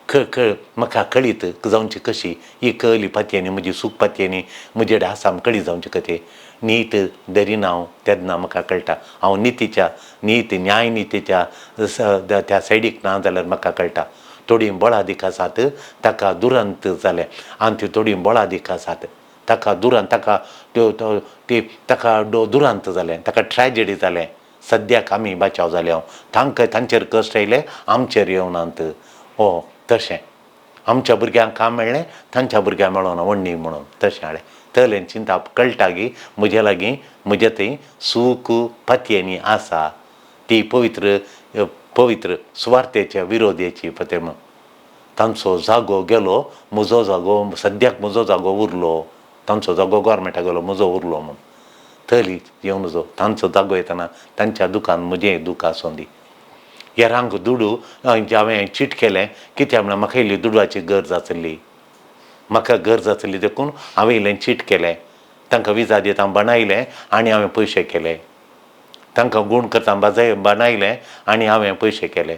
म्हाका कळीत जावची कशी ही कळली पातयेनी म्हजी सूख पातयेनी म्हजे कडेन आसा कळी जावची कथे नीत धरिना हांव तेन्ना म्हाका कळटा. हांव नितीच्या नीत न्याय नितीच्या त्या सायडीक ना जाल्यार म्हाका कळटा. थोडीं बळादीक आसात ताका दुरंत जालें आनी ती थोडीं बळादीक आसात ताका दुरंत ताका ती ताका दुरांत जालें, ताका ट्रॅजेडी जालें. सद्याक आमी बाचाव जाले, हांव तांकां तांचेर कश्ट आयले आमचेर येवनात. हो तशें आमच्या भुरग्यांक काम मेळ्ळें तांच्या भुरग्यांक मेळोना वण्णी म्हणून तशें हाडलें. तलें चिंताप कळटा की म्हजे लागीं म्हजे थंय सूख पातयेनी आसा ती पवित्र पवित्र सुवार्थेच्या विरोधेची पते म्हण. तांचो जागो गेलो, म्हजो जागो सद्याक म्हजो जागो उरलो, तांचो जागो गोवोरमेंटाक गेलो म्हजो उरलो म्हूण. तली येवन जो तांचो जागो येतना तांच्या दुकान म्हजें दूख आसूं दी. हेरांक दुडू हांवें चीट केलें कित्याक म्हळ्यार म्हाका इल्ली दुडवाची गरज आसली, म्हाका गरज आसली देखून हांवें इल्लें चीट केलें, तांकां विजा दिता बाणायलें आनी हांवें पयशे केले. तांकां गूण करता बाजाय बाणायलें आनी हांवें पयशे केले.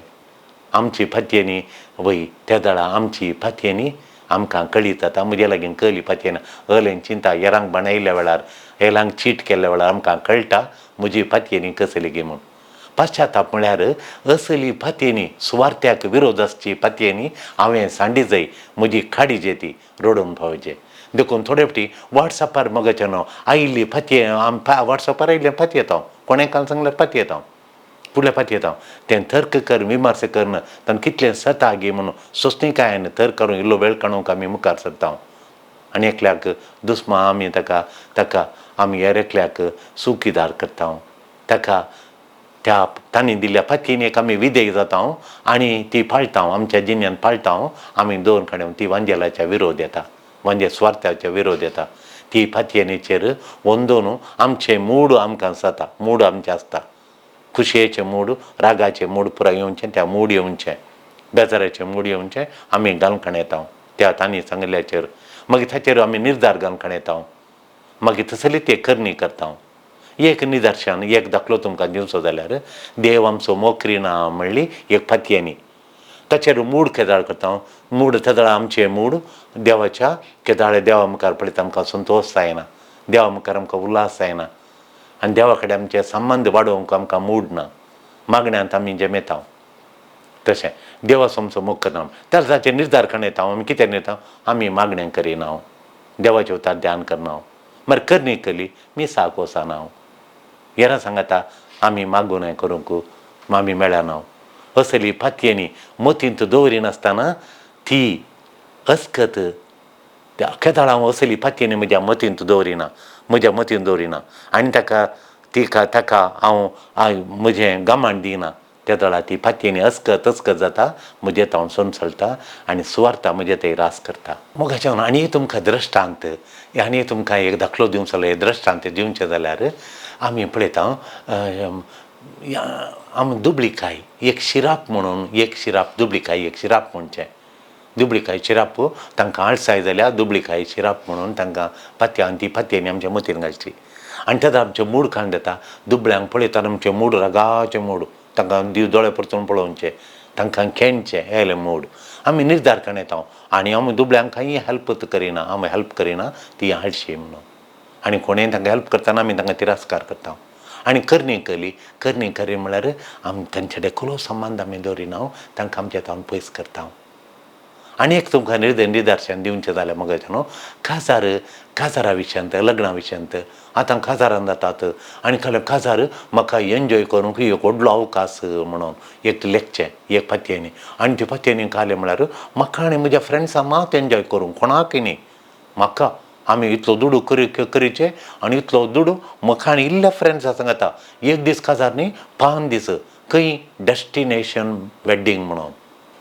आमची फातयेनी वय त्या दळा आमची फातयेनी आमकां कळीत जाता. म्हजे लागीं कळ्ळी पातयेन अलें चिंता हेरांक बाणयल्ल्या वेळार, हेरांक चीट केल्ल्या वेळार आमकां कळटा म्हजी पातयेनी कसली गी म्हूण. पश्चाताप म्हळ्यार असली पातयेनी सुवार्थ्याक विरोध आसची पातयेनी हांवें सांडी जाय, म्हजी खाडी जे ती रडून पावचे. देखून थोडे फावटी वॉट्सॅपार मगाचें न्हू आयिल्ली पातये, वॉट्सॅपार आयिल्लें पातयेता हांव, कोणें काल सांगल्यार पातयेता हांव, फुडल्या पातयेता हांव. तें तर्क कर विमर्श करन तांकां कितलें सता गी म्हणून सोंसणीकायेन तर्क करून इल्लो वेळ काडूंक आमी मुखार सरता. आनी एकल्याक दुस्मा आमी ताका ताका आमी हेर एकल्याक चुकीदार करता. ताका त्या तांणी दिल्ल्या पातयेन आमी विधेय जाता आनी ती पाळटा, आमच्या जिन्यान पाळटा. आमी दोन कडेन ती वांजेलाच्या विरोध येता, वांजे स्वार्थाच्या विरोध येता. ती पातयेनीचेर वंदोन आमचें मूड आमकां जाता, मूड आमचें आसता. खुशयेचें मूड, रागाचें मूड पुराय येवचें, त्या मूड येवचें, बेजाराचें मूड येवचें, आमी घालून येता त्या तांणी सांगिल्ल्याचेर. मागीर ताचेर आमी निर्धार घालून येता, मागीर तसली ते करणी करता. एक निदर्शन, एक दाखलो तुमकां दिवचो जाल्यार देव आमचो मोग ना म्हणली एक पातयेनी, ताचेर मूड केदाळ करता. मूड तेदळा आमचें मूड देवाच्या केदाळे देवा मुखार पळयता आमकां संतोश जायना, देवा मुखार आमकां उल्हास जायना आनी देवा कडेन आमचे संबंद वाडोवंक आमकां मूड ना. मागण्यांत आमी जमेता तशें देवाचो आमचो मोग करना तर ताचेर निर्धार करून येता. आमी कितें येता, आमी मागणें करिना, देवाचे वतार ध्यान करना. मागीर करणी केली मिसाक वचना, हेरां सांगता आमी मागून हें करूंक आमी मेळना. असली पातयेनी मतींत दवरिनासतना ती अस्कत त्या केदाळ हांव असली पातयेनी म्हज्या मतींत दवरिना, म्हज्या मतींत दवरिना आनी ताका तिका ताका हांव म्हजें गमाण दिना. त्या वेळार ती पातयेनी अस्कत अस्कत जाता, म्हजें हांव सोंसळटा आनी सुवार्था म्हजें ते रास करता. मोगाचें आनी तुमकां दृश्टांत आनी तुमकां एक दाखलो दिवचो जाल्यार, दृश्टांत दिवचें जाल्यार आमी पळयता आमी दुबळीकाय एक शिराप म्हणून, एक शिराप दुबळीकाय एक शिराप म्हणचें, दुबळीकाय शिराप तांकां आळसाय जाल्यार दुबळीकाय शिराप म्हणून तांकां पातयां आनी ती पातयेनी आमच्या मतीन घालची आनी तेन्ना आमचें मूड काडून येता. दुबळ्यांक पळयतना आमचें मूड रागाचें मूड, तांकां दोळे परतून पळोवचें, तांकां खेणचें हेलें मूड आमी निर्धार करून येता आनी आमी दुबळ्यांक कांय हेल्प करिना, आमी हेल्प करिना ती आळशी म्हणून. आनी कोणेय तांकां हेल्प करतना आमी तांकां तिरस्कार करता. आनी करणी केली, करणी करी म्हळ्यार आमी तांचे कडेन क्लोज संबंद आमी दवरिना, तांकां आमच्या तावन पयस करता. आनी एक तुमकां निदर्शन दिवचें जाल्यार मगाचें न्हू काजार, काजारा विशयांत, लग्ना विशयांत आतां काजारान जातात आनी कहलें काजार म्हाका एन्जॉय करूंक एक व्हडलो अवकाश म्हणून एक लेखचें एक पातयेनी. आनी ते पातयेनी कालें म्हळ्यार म्हाका आनी म्हज्या फ्रेंड्सां मात एन्जॉय करूंक, कोणाकय न्ही. म्हाका आमी इतलो दुडू करीचे आनी इतलो दुडू म्हाका आनी इल्ल्या फ्रेंड्सां सांगता एक दीस काजार न्ही 5 दीस खंय डेस्टिनेशन वेड्डींग म्हणून,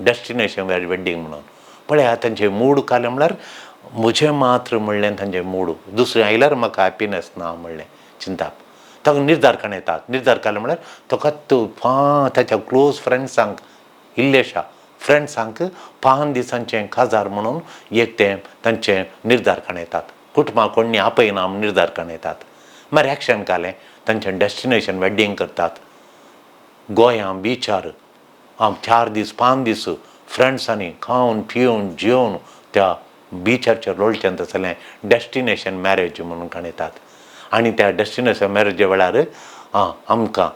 डेस्टिनेशन वेड्डींग म्हणून पळया तांचें मूड कालें म्हळ्यार म्हजें मात्र म्हणलें तांचें मूड, दुसरें आयल्यार म्हाका हॅपिनस ना म्हणलें चिंताप. ताका निर्धार काडून येतात, निर्धार काडले म्हळ्यार ताका तो ताच्या क्लोज फ्रेंड्सांक इल्लेशा फ्रेंड्सांक 5 दिसांचें काजार म्हणून एक तें तांचें निर्धार काडून येतात. कुटुंबां कोणी आपयना म्हूण निर्धार काडून येतात. मागीर एक्शन काडलें तांचें डेस्टिनेशन वेड्डींग करतात गोंयां बिचार 4 दीस 5 दीस फ्रेंड्सांनी खावन पिवन जेवन त्या बिचारचेर लोळचें तसलें डेस्टिनेशन मॅरेज म्हणून काडटात. आनी त्या डेस्टिनेशन मॅरेजे वेळार आमकां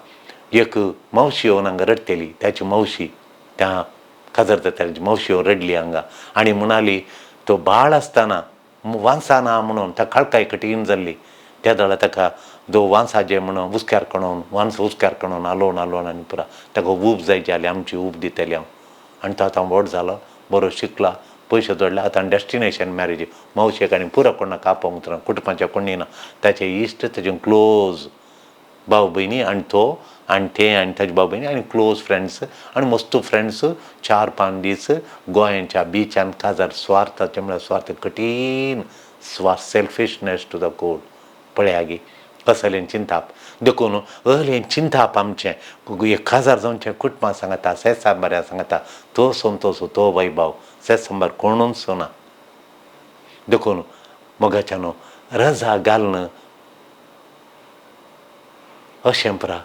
एक मावशी येवन हांगा रडटली, ताची मावशी त्या काजार जाताली मावशी येवन रडली हांगा आनी म्हणाली तो बाळ आसतना वांसाना म्हणून त्या काळकाय कठीण जाल्ली त्या वेळार ताका दो वांसाचे म्हणून हुस्क्यार कणोवन वांस हुस्क्यार कणोवन आलोवन आलोवन आनी पुरा ताका ऊब जाय जाली आमची ऊब दितली हांव. आनी तो आतां व्हड जालो, बरो शिकला, पयशे जोडले, आतां डेस्टिनेशन मॅरेज मावशेक आनी पुरो कोणाक आपोवंक ना, कुटुंबाच्या कोणी ना, ताचे इश्ट ताचे क्लोज भाव भयणी आनी तो आनी ते आनी ताजे भाव भयणी आनी क्लोज फ्रेंड्स आनी मस्त फ्रेंड्स 4-5 दीस गोंयच्या बिचान काजार. स्वार्थाचें म्हळ्यार स्वार्थ कठीण स्वार्थ, सेल्फिशनेस टू the code. पळया गी असलें चिंताप. देखून असलें चिंताप आमचें एक काजार जावचें कुटुंबां सांगता, सेसांबऱ्या सांगता, तो संतोष तो वैभव सेसंबर कोणूच ना. देखून मोगाच्यान रजा घालून अशें पुरा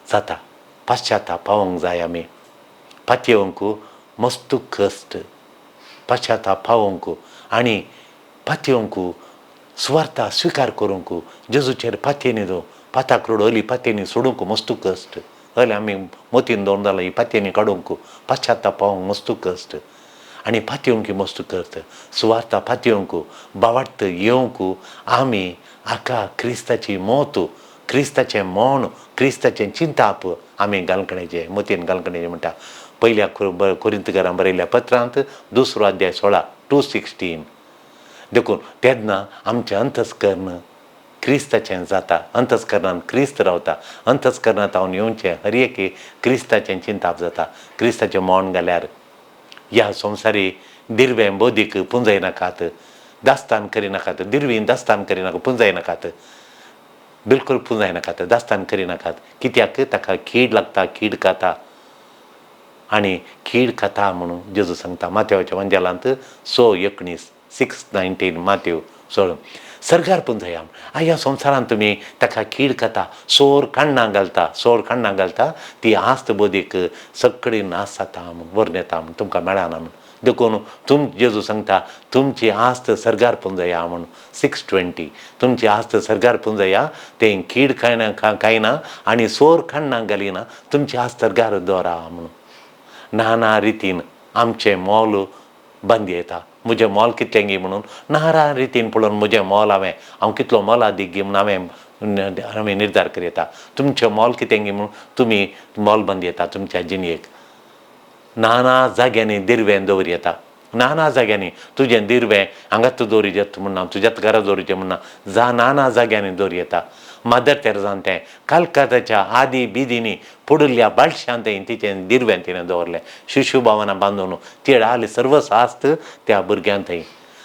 जाता. पाश्चाताप पावोंक जाय आमी, पातयेवंक मस्त कश्ट. पश्चाताप पावोवंक आनी पातयेवंक सुवार्था स्विकार करूंक जेजूचेर पातयेनी दवर पाताक्रोड अली पातयेनी सोडूंक मस्तू कश्ट अली आमी मोतीन दवरून जाल्यार ही पातयेनी काडूंक पश्चाताप पावोवंक मस्तू कश्ट आनी पातयेवंक मस्तू कश्ट सुवार्था पातयेवंक बावार्थ येवंक आमी हाका क्रिस्ताची मोत क्रिस्ताचें मौन क्रिस्ताचें चिंताप आमी घालकणेचें मोतीन घालकणेचें म्हणटा. पयल्या कोरिंतकारां बरयल्ल्या पत्रांत 2 अध्याय 16 2:16. देखून तेन्ना आमचें अंतस्कर्ण क्रिस्ताचें जाता, अंतस्करणान क्रिस्त रावता, अंतस्करणांत हांव येवचें हर एक क्रिस्ताचें चिंताप जाता. क्रिस्ताचें मौन घाल्यार ह्या संवसारी दिर्वें बोधीक पुंजयनाकात, दास्तान करिनाकात, दिर्वीं दास्तान करिनाका, पुंजयनाकात, बिलकूल पुंजयनाकात, दास्तान करिनाकात. कित्याक ताका कीड लागता, कीड खाता आनी कीड खाता म्हणून जेजू सांगता मातेवाच्या वंजेलांत 6:19 6:19 मातेव 16. सरकार पुंजया ह्या संवसारांत तुमी ताका कीड खाता, सोर काण्णां घालता, सोर काण्णां घालता, ती आस्त बोधीक सगळी नाश जाता म्हूण व्हरून येता म्हूण तुमकां मेळना म्हूण. देखून तुम जेजू सांगता तुमची आस्त सरकार पुंजया म्हूण 6:20. तुमची आस्त सरकार पुंजया, तें कीड खायना खायना आनी सोर काण्णां घालिना, तुमची आस्त सरकार दवरा म्हणून. नाना रितीन आमचें मोल बंद येता. म्हजें मोल कितलें गी म्हणून नाना रितीन पळोवन म्हजें मोल हांवें हांव कितलो मोलादीक गी म्हणून हांवें हांवें निर्धार करता. तुमचें मोल कितें गी म्हणून तुमी मोल बंद येता तुमच्या जिणेक. नाना जाग्यांनी दिर्वें दवर येता, नाना जाग्यांनी तुजें दिर्वें हांगाच दवरिचें म्हण ना, तुज्याच घरा दवरिचें म्हण ना, जा नाना जाग्यांनी दवर येता. मदर तेरेसान तें कलकत्ताच्या आदी बिदींनी पडिल्ल्या बाळशान तें तिचें दिर्वें तिणें दवरलें, शिशू भावना बांदून तिणें आली सर्वस आस्त त्या भुरग्यान थंय.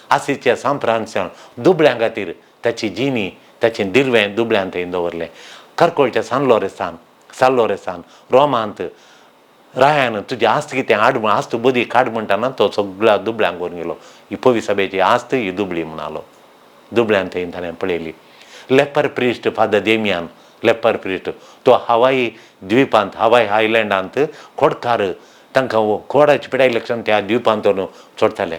आसीच्या सांप्रांतच्यान दुबळ्यां खातीर ताची जिणी ताचें दिर्वें दुबळ्यान थंय दवरलें. करकोळच्या सानलोरेसान साल्लोरेसान रोमांत रायान तुजी आस्त कितें हाड म्हण आस्त बोदी काड म्हणटाना तो सगळ्या दुबळ्यांक व्हरून गेलो. ही पवी सभेची आस्त ही दुबळी म्हणालो, दुबळ्यान थंय ताणें पळयली. Leper priest father Damian leper priest तो हवाई द्वीपांत हवाई आयलंडांत खोडकार तांकां खोडाची पिडाय लक्षण त्या द्वीपांत व्हरून सोडटाले,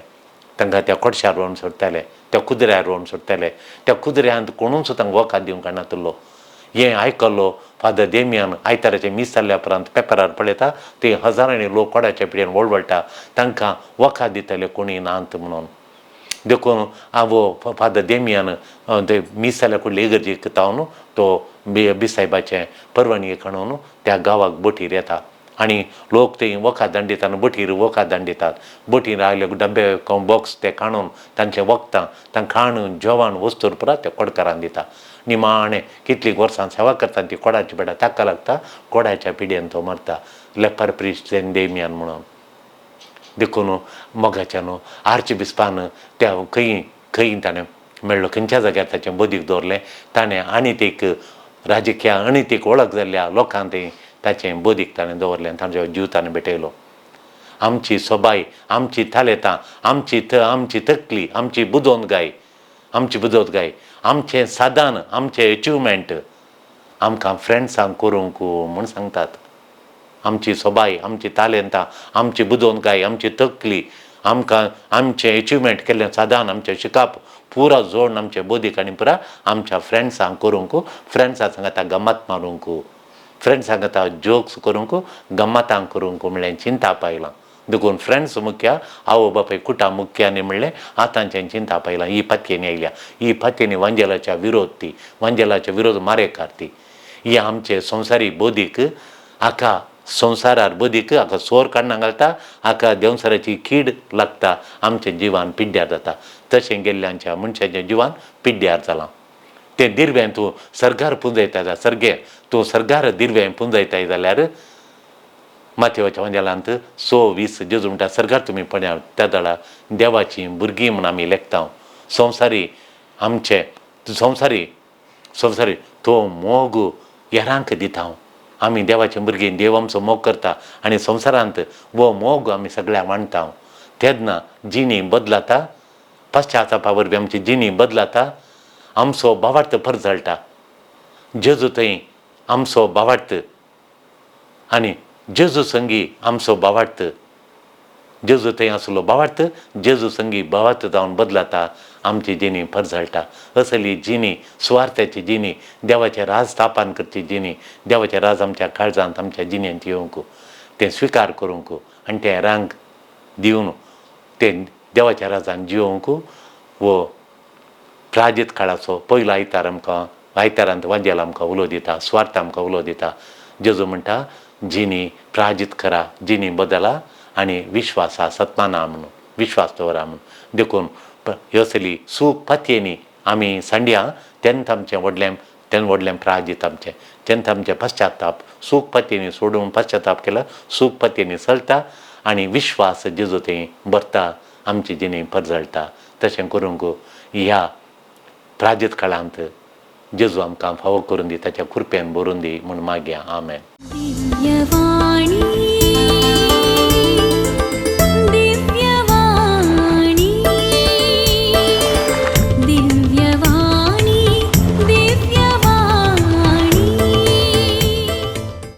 तांकां त्या खोडशार व्हरून सोडटाले, त्या कुदऱ्यार व्हरून सोडटाले. त्या कुदऱ्यांत कोणूच तांकां वखद दिवंक काडनातलो. हें आयकल्लो फादर देमियान आयताराचें मीस जाल्ल्या उपरांत पेपरार पळयता ते हजारांनी लोक कोडाच्या पिड्यान वळवळटा, तांकां वखद दितले कोणी नात म्हणून. देखून हांव फादर देमियान ते मीस जाल्या कुडले इगर्जेक तावन तो बिसायबाचें परवानगी काडून त्या गांवाक बोटीर येता आनी लोक थंय वखद दांडितात आनी बोटीर वखद दांडितात. बोटीर आयले डब्बे बॉक्स ते काडून तांचें वखदां तांकां खाण जेवण वस्तू पुरा त्या कोडकारान दिता. निमाणें कितलीं वर्सां सेवा करता ती कोडाची पेडा ताका लागता, कोडाच्या पिड्यान तो मरता. लेपर प्रिस्ट देमियान म्हणून. देखून मोगाच्या न्हू आर्च बिस्पान त्या खंय खंय ताणें मेळ्ळो खंयच्या जाग्यार ताचें बोदीक दवरलें ताणें अनितीक राजकीय अनितीक वळख जाल्ल्या लोकांक थंय ताचें बोदीक ताणें दवरलें आनी तांचो जीव ताणें भेटयलो. आमची सोबाय, आमची तालेतां, आमची आमची तकली, आमची बुदवंतकाय, आमची बुदवंतकाय, आमचें साधन, आमचें एचिवमेंट आमकां फ्रेंड्सांक करूंक म्हूण सांगतात. आमची सोबाय, आमची तालेंतां, आमची बुदवंतकाय, आमची तकली, आमकां आमचें एचिवमेंट केल्लें साधन, आमचें शिकप पुरा जोडून आमचें बोदीक आनी पुरा आमच्या फ्रेंड्सांक करूंक, फ्रेंड्सां सांगाता गमत मारूंक, फ्रेंड्सां सांगाता जोक्स करूंक, गम्मतां करूंक म्हणलें चिंताप आयलां. देखून फ्रेंड्स मुख्य, आवय बापाय कुटां मुख्य आनी म्हणलें आतांचें चिंताप आयलां. ही पातयेनी आयल्या, ही पातयेनी वांजेलाच्या विरोध, ती वांजेलाच्या विरोध मारेकार ती. ही आमचे संवसारी बोदीक हाका संवसारार बोदीक हाका सोर काडना घालता, हाका देंवसाराची कीड लागता, आमचें जिवान पिड्ड्यार जाता. तशें गेल्ल्यांच्या मनशाच्या जिवान पिड्ड्यार जालां. तें दिर्वें तूं सर्गार पुंजयता जाल्यार सर्गे तूं सर्गार दिर्वें पुंजयताय जाल्यार माथेवाच्या वंजेलांत 6:20 जेजू म्हणटा सर्गार तुमी पळया त्या दळा देवाचीं भुरगीं म्हूण आमी लेखता. संवसारी आमचे संवसारी संवसारी तो मोग हेरांक दिता. आमी देवाचीं भुरगीं, देव आमचो मोग करता आनी संवसारांत हो मोग आमी सगळ्यांक वांट्टा. तेन्ना जिणी बदलता, पश्चातापा वरवीं आमची जिणी बदलता, आमचो भावार्थ परजळटा. जेजू थंय आमचो भावार्थ आनी जेजू संगी आमचो भावार्थ जेजू थंय आसलो भावार्थ, जेजू संगी भावार्थ जावन बदलता, आमची जिणी परजळटा. असली जिणी, सुवार्थाची जिणी, देवाचें राज स्थापन करची जिणी, देवाचें राज आमच्या काळजांत आमच्या जिणेंत येवंक, तें स्विकार करूंक आनी तें रांग दिवन तें देवाच्या राजान जियोवंक वो प्राजीत काळाचो पयलो आयतार आमकां, आयतारांत वांजेल आमकां उलो दिता, स्वार्थ आमकां उलो दिता. जेजू म्हणटा जिणी प्राजीत करा, जिणी बदला आनी विश्वासा सत्माना म्हणून विश्वास दवरा म्हणून. देखून ह्यो असली सूख पातयेनी आमी सांडया तेन्ना आमचें व्हडलें, तेन्ना व्हडलें प्राजीत आमचें, तेन्ना आमचें पश्चाताप. सूख पातयेनी सोडून पश्चाताप केला, सूख पातयेनी चलता आनी विश्वास जेजू थंय भरता, आमची जिणी परजळटा. तशें करूंक ह्या प्राजीत काळांत जेजू आमकां फावो करून दी, ताच्या कृपेन भरून दी म्हूण मागया. आमेन. दिव्यवाणी.